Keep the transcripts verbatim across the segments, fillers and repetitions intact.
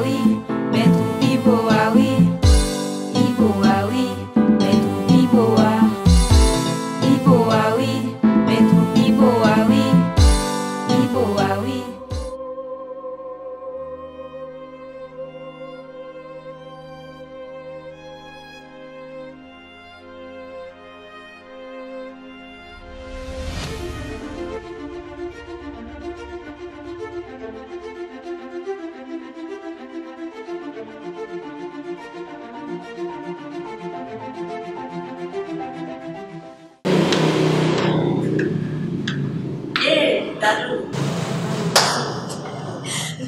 Wi, mèt ou pi bo a wi. Pi bo a wi, mèt ou pi bo a. Pi bo a wi, mèt ou pi bo a wi. Pi bo a wi.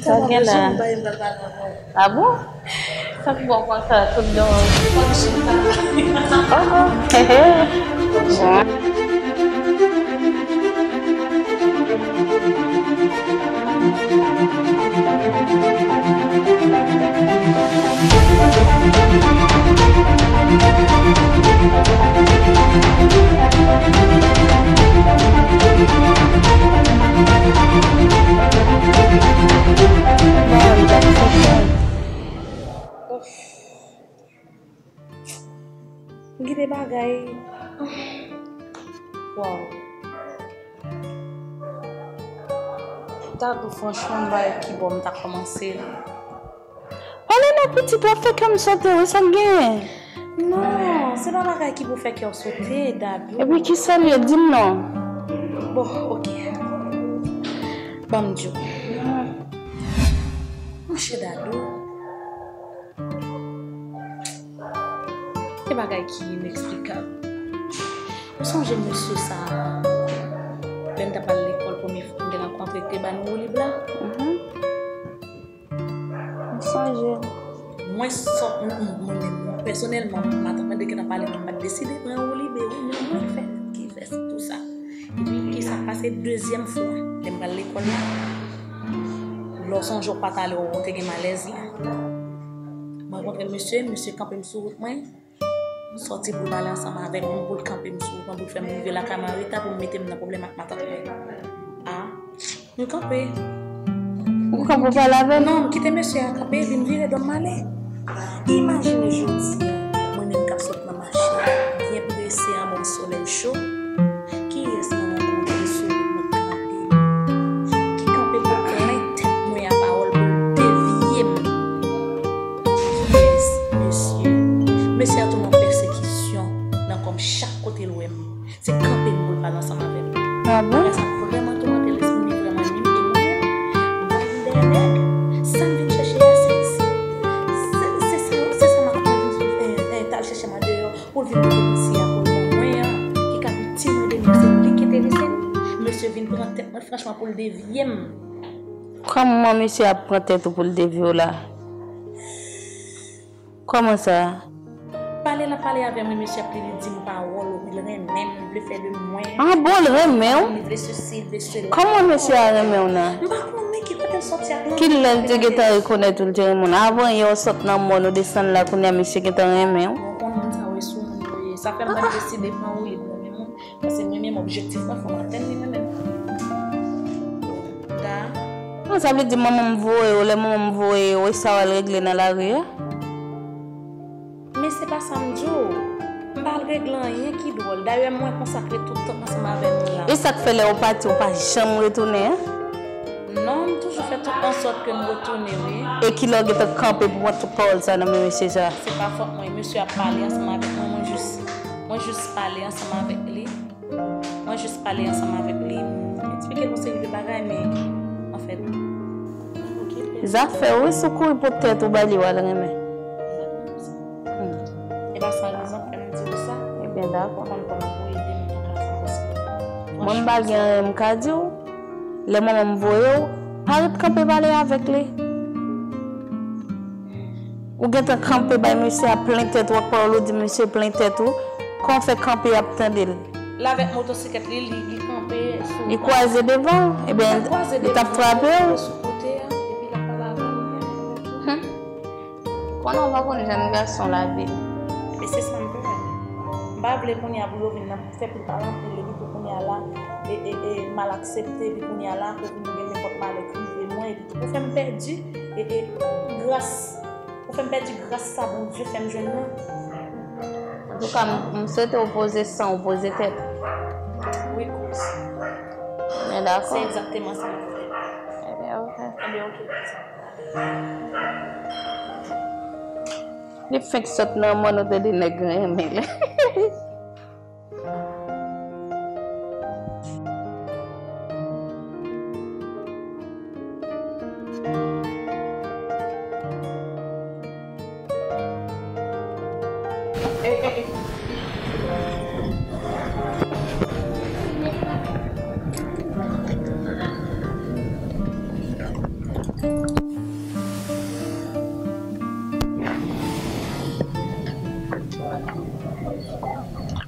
Sa gen la? A bon? Sa k fè w konsa tout dòmi? Oh, oh. Bon. Gen de bagay. Wow. Dadou, franchman, m pa wè ki bò m ta kòmanse. Pale non, pitit, w ap fè kè m sote, wi, sa k genyen? Non, se pa bagay ki pou fè kè w sote, Dadou. Epi ki sa l ye, di m non. Bon, oke. Ban m di w. Monchè Dadou. Gen bagay ki ineksplikab. Ou sonje mesye sa a, lè n t ap al lekòl, premye fwa n te rankontre, te ba nou woulib la? Mhm. M sonje. Mwen sòt, mwen, mwen, mwen menm, pèsonèlman, matant mwen te gentan pale, mwen pa t deside pran woulib, e wi, men mwen fè, ki fè tout sa. Epi, ki sa k pase dezyèm fwa, lè m pral lekòl la, lè w sonje w pa t ale, w te gen malèz la. Mwen rankontre mesye, mesye kanpe m sou wout mwen. M sòti pou l pale ansanm avèk mwen, pou l kanpe m sou wout mwen, pou l fè m rive lakay mwen an reta, pou l mete m nan pwoblèm ak matant mwen. A, m kanpe. Ou kanpe w pale avè l? Non, m kite mesye a kanpe, epi m vire do m ale. Imajine jodi a, mwen menm k ap sot nan mache, byen prese, anba yon solèy cho. Kiyès mwen rankontre sou wout mwen k kanpe, ki kanpe pou plen tèt mwen a pawòl pou l devye m? Kiyès, mesye? Mesye a tounen yon pèsekisyon nan kò m chak kote l wè m. Se kanpe m pou l pale ansanm avè m. A bon? Bagay sa vrèman toumante lespri m, li vrèman nwi m, e mwen menm, m pa vin dèyè nèg. Sa m vin chèche a, se, se, se, se, se sa m ap vin, eh, eh, t al chèche m andeyò. Pou l vin pote misye a pou l ban mwen an, ki ka viktim mwen de misye, li ki enterese m. Misye vin pran tèt mwen franchman pou l devye m. Kòman misye ap pran tèt ou pou l devye w la? Kòman sa? Pale l ap pale avè mwen, misye ap li, li di m pawòl, li renmen m, li vle fè de mwen. A bon, l renmen w? Li vle sesi, li vle sela. Kòman misye a renmen w nan? M pa konnen ki kote l sòti ak nan. Kilè l te gentan rekonèt ou l te renmen w nan? Avan yè w sot nan mòn ou desann la, kounye a misye gentan renmen w? Bon, konn moun sa yo e sou moun yo ye. Sa fè m pa deside pran woulib mwen menm, paske mwen menm objektif mwen fò m atenn li mwen menm. Da. Non, sa vle di manman m voye w, lè manman m voye w, e sa w al regle nan lari a? Men se pa sa m di w. M pa al regle anyen ki dwòl. Dayè, mwen konsakre tout tan m ansanm avè nou la. E sa k fè lè w pati, w pa janm retounen an? Non, m toujou fè tout ansòt ke m retounen, wi. E kilè w gentan kanpe pou pran tout pawòl sa nan men mesye sa? Se pa fòt mwen, mesye ap pale ansanm avèk mwen, mwen jis, mwen jis pale ansanm avèk li. Mwen jis pale ansanm avèk li, m eksplike l yon seri de bagay, men, anfèt, m okipe. Zafè w, wi, si w kouri pot tèt ou ba li, w al renmen. Hmm. E pa san rezon fè m di w sa. Ebyen, dakò. Ou konn kòman pou ede m nan ka sa, paske, mwen, m pa gen anyen m ka di w. Lè manman m voye w, pa ret kanpe pale avèk li. Ou gentan kanpe bay mesye a plen tèt ou ak pawòl ou di mesye plen tèt ou. Kòman w fè kanpe ap tande l? L avèk motosiklèt li, li, li kanpe sou. Li kwaze devan w, ebyen, li t ap frape w. Li kwaze devan mwen, sou kote a, epi l ap pale avè m. Hmm. Konnen w pa konn jèn gason lavi. E se sa m pè. M pa vle kounye a pou yo vin nan fè pil pale anpil, epi tou kounye a la, e, e, e, m al aksepte, epi kounye a la, pou vin gen nenpòt malè k rive mwen, epi tou pou fè m pèdi, e, gras, ou fè m pèdi gras sa Bondye fè m jwenn nan. Antouka, m, m swete w poze san w poze tèt. Wi, kouz. Men dakò. Se egzakteman sa m ap fè. Ebyen, oke. Ebyen, oke, kouz. Li fenk sot nan men nou, tande nèg renmen l.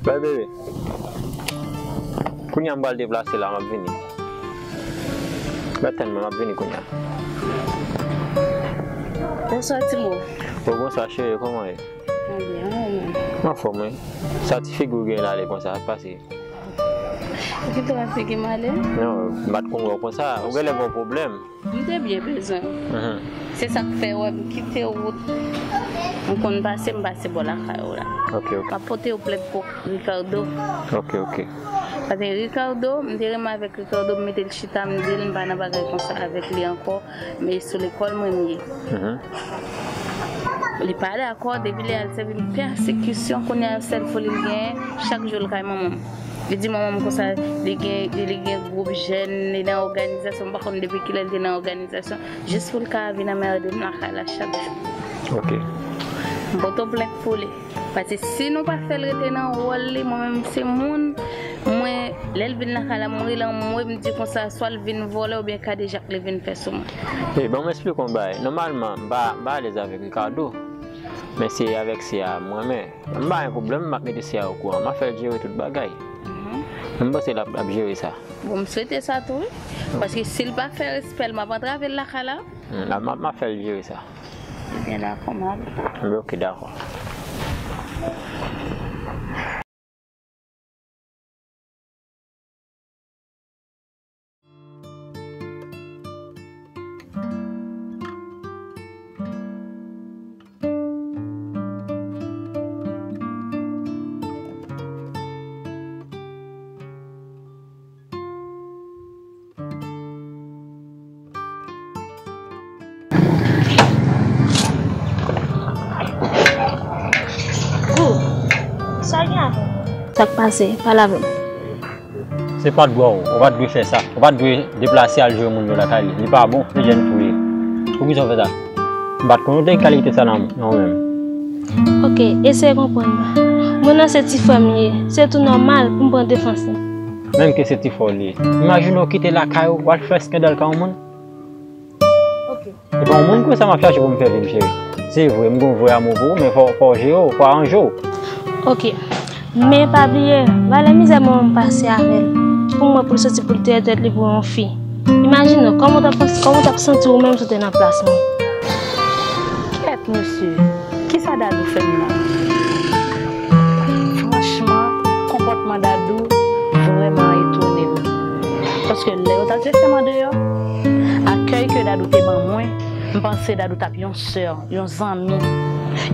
Bay bebe. Kounye a m pral deplase la, m ap vini. Mèt tann mwen, m ap vini kounye a. Bonswa, Timo. O, bonswa, cheri, kòman w ye? Mwen byen, ou menm? M anfòm, wi. Sa ti figi w gen la, lè konsa, sa k pase? Ou gentan wè figi m ale? Non, m pa t konn wè w konsa. Ou genlè gen yon pwoblèm. M te byen bezwen w. Mhm. Se sa k fè, wè, m kite wout. M konn pase, m pase bò lakay ou la. Ok, ok. M ap pote w plent pou Ricardo. Ok, ok. Paske Ricardo, m te renmen avèk Ricardo, m mete l chita, m di l m pa nan bagay konsa avèk li ankò, men sou lekòl mwen m ye. Mhm. Li pa dakò, depi lè a l se vin pèsekisyon, kounye a sèl foli l genyen, chak jou l kay manman m. Li di manman m konsa, li gen, li, li gen gwoup jèn, li nan òganizasyon, m pa konn depi kilè l te nan òganizasyon, jis pou l ka vin anmède m lakay la chak jou. Ok. M pote w plent pou li. Paske si nou pa fè l rete nan wòl li, mwen menm se moun, mwen, lè l vin lakay la, m rele anmwe, m di konsa, swa l vin vòlè oubyen kadejak li vin fè sou mwen. E, ban m esplike w yon bagay. Nòmalman, m pa, m pa alèz avèk Ricardo. Men se avèk sè a m renmen. M pa gen pwoblèm, m ap mete sè a okouran. M ap fè l jere tout bagay. Mhm. M panse l ap, ap jere sa. Bon, m swete sa tou, wi. Paske si l pa fè respè l, m ap antrave l lakay la. Hmm, m ap, m ap, m ap fè l jere sa. Ebyen, dakò, m ale. Ebyen, oke, dakò. Kou, sa gen avè w? Sa k pase? Pale avè m. Se pa dwa w. Ou pa t dwe fè sa. Ou pa t dwe deplase al jwe moun yo lakay li. Li pa bon. Se jèn fi w ye. Poukisa w fè sa? M pa t konn ou te gen kalite sa nan, nan ou menm. Oke, eseye konprann mwen. Moun nan se ti frè m li ye. Se tou nòmal pou m pran defans li. Menm ke se ti frè w li ye. Imajine w kite lakay ou, w al fè eskandal kay yon moun. Oke. E pa yon moun konsa m ap chache pou m fè vi m, cheri. Se vre, m gen yon vrè amou pou ou, men fò, fò w jere w, fò w aranje w. Oke. Men pa bliye, valè mizè manman m pase avè l. Pou mwen, pou l soti pou l dèyè tèt li pou yon fi. Imajine w, kòman w t ap, kòman w t ap santi w menm si w te nan plas mwen? Kèt, mesye, kisa Dadou fè m la? Franchman, konpòtman Dadou vrèman etone m. Paske lè yo t al chèche m andeyò, akèy ke Dadou te ban mwen, m panse Dadou t ap yon sè, yon zanmi,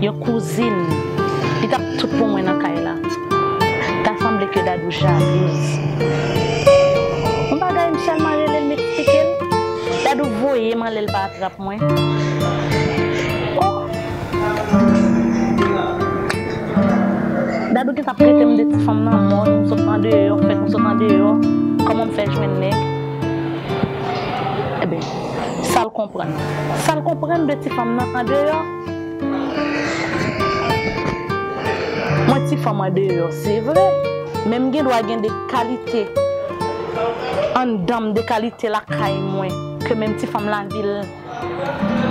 yon kouzin. Li t ap tout pou mwen nan kay la. Ta sanble ke Dadou jalouz. Yon bagay m sèlman rele l, m eksplike l. Dadou voye m anlè, l pa atrap mwen. Oh! Dadou gentan ap trete m de ti fanm nan mòn, m sot andeyò, fèt m sot andeyò. Kòman m fè jwenn nèg? Ebyen, sa l konprann. Sa l konprann de ti fanm nan andeyò? Mwen ti fanm andeyò, se vre, men m gen dwa gen de kalite anndan m, de kalite lakay mwen, ke menm ti fanm lavil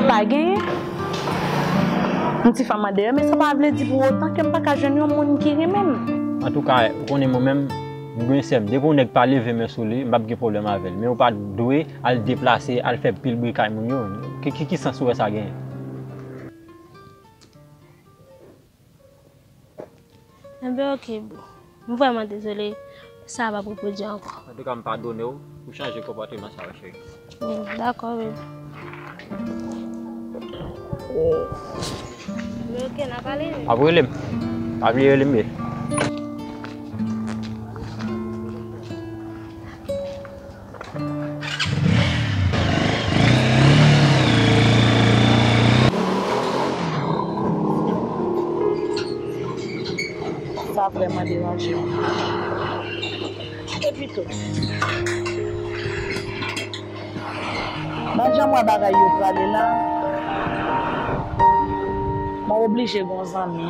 pa genyen. M ti fanm andeyò, men sa pa vle di pou otan ke m pa ka jwenn yon moun ki renmen m. Antouka, ou konnen mwen menm, m gen sè m. Depi yon nèg pa leve men sou li, m p ap gen pwoblèm avè l. Men ou pa dwe al deplase, al fè pil bri kay moun yo. Ki, ki, ki sans ou wè sa genyen? Enben, oke, boo. M vrèman dezole, sa a p ap repwodui ankò. Antouka, m padone w pou chanje konpòteman sa yo, cheri. Bon, dakò, baby. Ok, n a pale. Ap rele m. Pa bliye rele m byen. Sa vrèman deranje m. Epi tou, nan jan m wè bagay yo prale la, mwen oblije gen yon zanmi.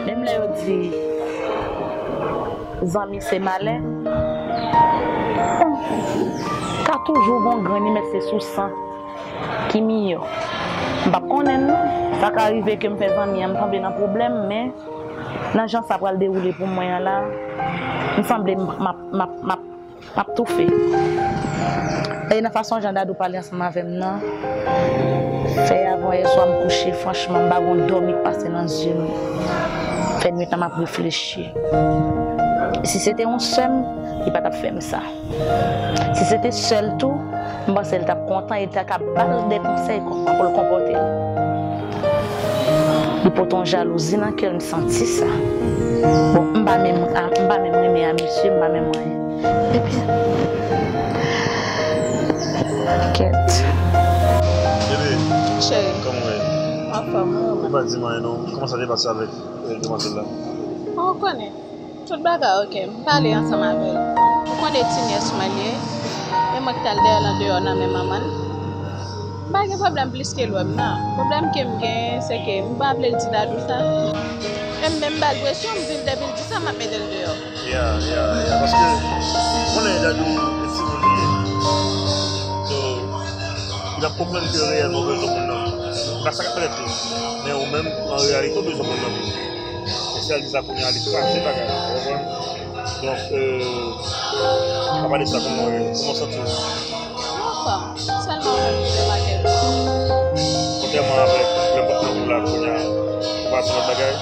Menm lè yo di zanmi se malè, ka toujou gen yon grenn li mèt se sou san ki miyò. M p ap konnen non. Sa ka rive ke m fè zanmi an, m tonbe nan pwoblèm, men nan jan sa pral dewoule pou mwen an la, m sanble m, m ap, m ap, m ap, m ap toufe. E nan fason jan Dadou pale ansanm avè m nan, fè avan yè swa m kouche, franchman, m pa gon dòmi k pase nan zye m. Fè nwit lan m ap reflechi. Si se te yon sè m, li pa t ap fè m sa. Si se te sè l tou, m panse l t ap kontan e l ta ka ba l de konsèy kòman pou l konpòte l. Li pote yon jalouzi nan kè l, m santi sa. Bon, m pa menm, m pa menm renmen a mesye, m pa menm renmen. Epi, kèt. Bebe, cheri, kòman w ye? Anfòm, wi. Ou pa di m anyen non. Kòman sa te pase avèk, eh, demwazèl la? Ou konnen. Tout bagay oke, m pale ansanm avè l. Ou konnen ti nyès mwen li ye, e mwen ki t al dèyè l andeyò nan men manman l. M pa gen pwoblèm plis ke l wè m nan. Pwoblèm ke m genyen, se ke m pa vle l di Dadou sa. E m menm m ba l presyon, m di l depi l di sa, m ap mete l deyò. Ya, ya, ya, paske ou konnen Dadou e timoun li ye. So, li p ap konprann ke reyèlman ou bezwen moun nan. Se pa sa k ap fèt tou. Men ou menm, an reyalite, ou bezwen moun nan tou. E si al di sa kounye a, li krache bagay la, ou konprann? Donk, euh, pa pale sa kòman w ye, kòman w santi w? Mwen anfòm, sèlman mwen ki te make l. Kontrèman avèk lè m pa t nan kou la kounye a, ou pa sou lòt bagay?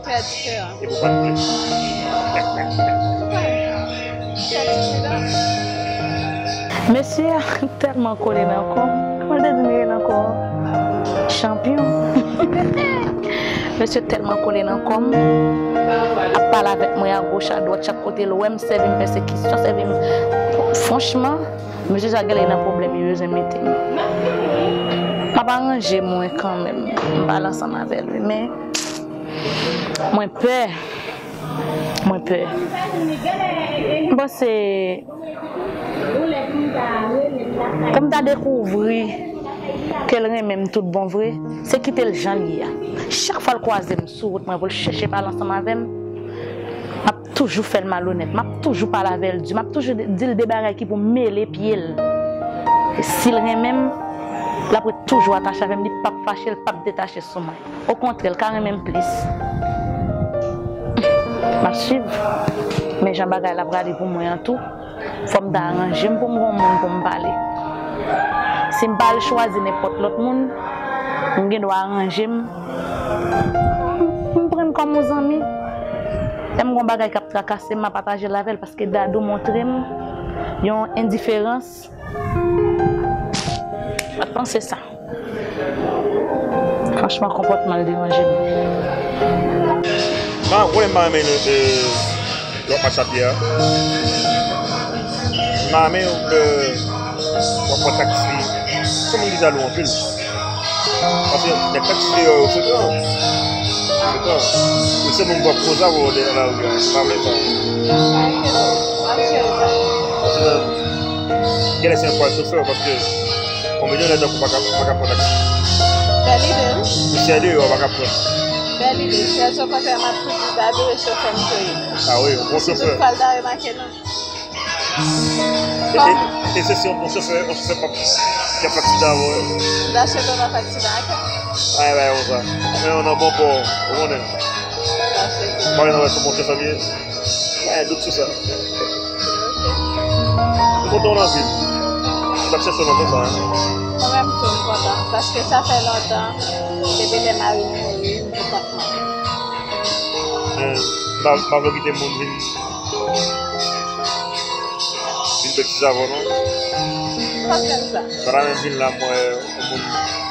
Trè diferan. Epi w pa t vle. Trè diferan. Mesye a tèlman kole nan kò m. Kòman l te di m rele nan kò an? Chanpyon. Mesye tèlman kole nan kò m. Ap pale avèk mwen agoch, adwat, chak kote l wè m, sèvi m pèsekisyon, sèvi m. Franchman, mesye sa genlè nan pwoblèm li bezwen mete m. M ap aranje mwen kanmenm. M pale ansanm avè l, wi, men mwen pè. Mwen pè. M panse pou m ta dekouvri ke l renmen m tout bon vre, se kite l jan l ye a. Chak fwa l kwaze m sou wout mwen pou l chèche pale ansanm avè m, m ap toujou fè l malonèt, m ap toujou pale avè l di, m ap toujou di l de bagay ki pou mele pye l. E si l renmen m, l ap ret toujou atache avè m, li p ap fache, l p ap detache sou mwen. Okontrè, l ka renmen m plis. M ap swiv. Men jan bagay la prale pou mwen an tou, fò m ta aranje m pou m gon moun pou m pale. Si m pa al chwazi nenpòt lòt moun, m gen dwa aranje m. M pran l kòm yon zanmi. Lè m gon bagay k ap trakase m, m ap pataje l avè l paske Dadou montre m yon endiferans. M pa t panse sa. Franchman, konpòtman l deranje m. Mwen, mwen, m pa renmen lè, lè w ap mache a pye a. M pa renmen lè w ap pran taksi. Se moun ki jalou anpil. Paske nèg taksi deyò yo frekan. Frekan. Ou se moun k ap koze avè w nan lari a. M pa vle sa. Paske genlè se yon fwa chofè, paske yon milyonè tankou w pa ka, pa ka pran taksi. Bèl ide, wi. Misye deyò, w pa ka pran. Bèl ide. Sèl sa w konn fè, m ap tou di Dadou e chofè m tou ye. A wi, yon bon chofè. Si tout fwa l ta remake nou. E, e, e se si yon bon chofè, yon chofè p ap, ki ap fè aksidan avè w. M ta swete w pa fè aksidan ak yo. Ay, bay konsa. Men yon nan bon pò, ou konnen. M ta swete. M pa gen anlè se yon bon chofè m ye. Ay, dout sou sa. M kontan w nan vi m. M t ap chèche w lontan sa, en. Mwen menm tou, m kontan. Paske sa fè lontan. Depi lè mari m mouri, m te kontan. Men, m pa, m pa vle kite moun vin vin betize avè w non. M p Apèl sa. Sa pa menm vin la, mwen, yon moun,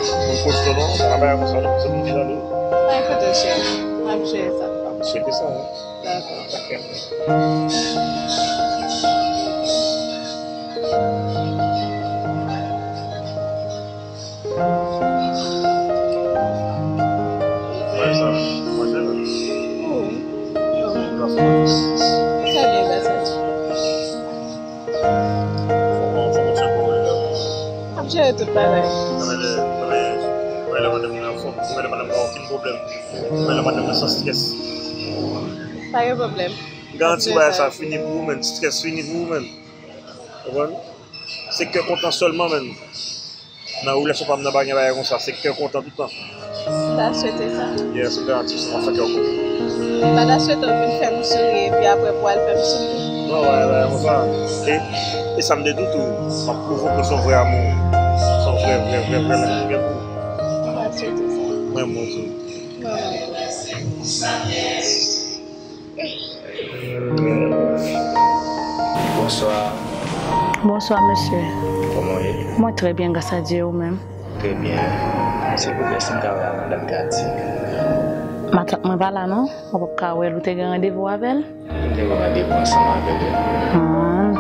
yon moun poste non, sa pa bagay konsa, non, se moun ki tande. Pa enkyete w, cheri. M ap jere sa. M ap swete sa, wi. Dakò. Ok. Wi. Trè byen, Basad. Fò mwen, fò mwen fè pou ou, wi. M ap jere tout bagay. Mwen lè, mwen lè, mwen lè madanm mwen anfòm, mwen lè madanm mwen pa okenn pwoblèm. Mwen lè madanm mwen san strès. Pa gen pwoblèm. M ap jere sa. Garanti w bagay sa fini pou ou, menn. Strès fini pou ou, menn. Konprann? Se kè kontan sèlman, menn. Nan relasyon pa m nan pa gen bagay konsa, se kè kontan toutan. M ta swete sa. Yes, m garanti w sa, m ap fè kè w kontan. M pa ta swete w vin fè m souri epi apre pou w al fè m soufri. Non, bagay, bagay konsa. E, e sa m te di w tou, m ap pwouve w ke se yon vrè amou. Se yon vrè, vrè, vrè, vrè lanmou m gen pou ou. M ta swete sa. Mwen, mwen tou. Mwen, mwen tou. Bonswa. Bonswa, mesye. Kòman w ye? Mwen trè byen, gras a Dye, ou menm? Trè byen. Silvouplè, si m ka wè a madanm Kati? Matant mwen pa la, non. Ou p ap ka wè l, ou te gen randevou avè l? M te gen randevou ansanm avè l, wi. Hmm.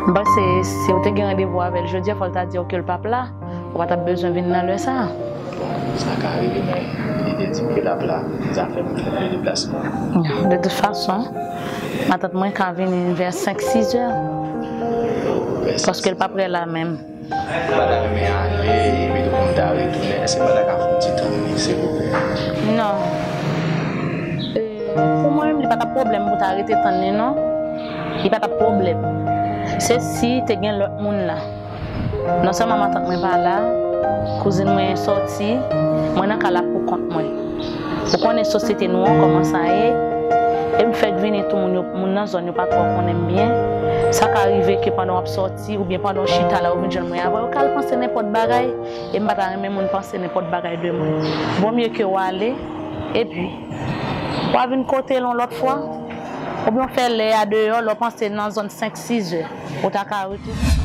M panse si w te gen randevou avè l jodi a, fò l ta di w ke l p ap la. Ou pa t ap bezwen vin nan lè sa a. Bon, sa ka rive, men li te di m ke l ap la. Zafè m fè deplasman. De tout fason, matant mwen ka vini vè senk, sis è. Paske l p ap rete la menm. Ou pa ta renmen ale, epi tou pou m ta retounen? Èske m pa ta ka fè yon ti tan li, silvouplè? Non. E, pou mwen menm, li pa t ap pwoblèm pou ta rete tann li, non. Li pa t ap pwoblèm. Se si te gen lòt moun la. Non sèlman matant mwen pa la, kouzin mwen sòti, mwen nan kay la pou kont mwen. Ou konnen sosyete nou an kòman sa ye, e m fèk vini tou, moun yo, moun nan zòn yo pa twò konnen m byen. Sa ka rive ke pandan w ap sòti oubyen pandan w chita la, ou vin jwenn mwen, apre yo ka al panse nenpòt bagay, e m pa ta renmen moun panse nenpòt bagay de mwen. Vo mye ke w ale, epi w a vin kote l yon lòt fwa, oubyen w fè lè a deyò, lè w panse nan zòn senk, sis è, ou ta ka retounen.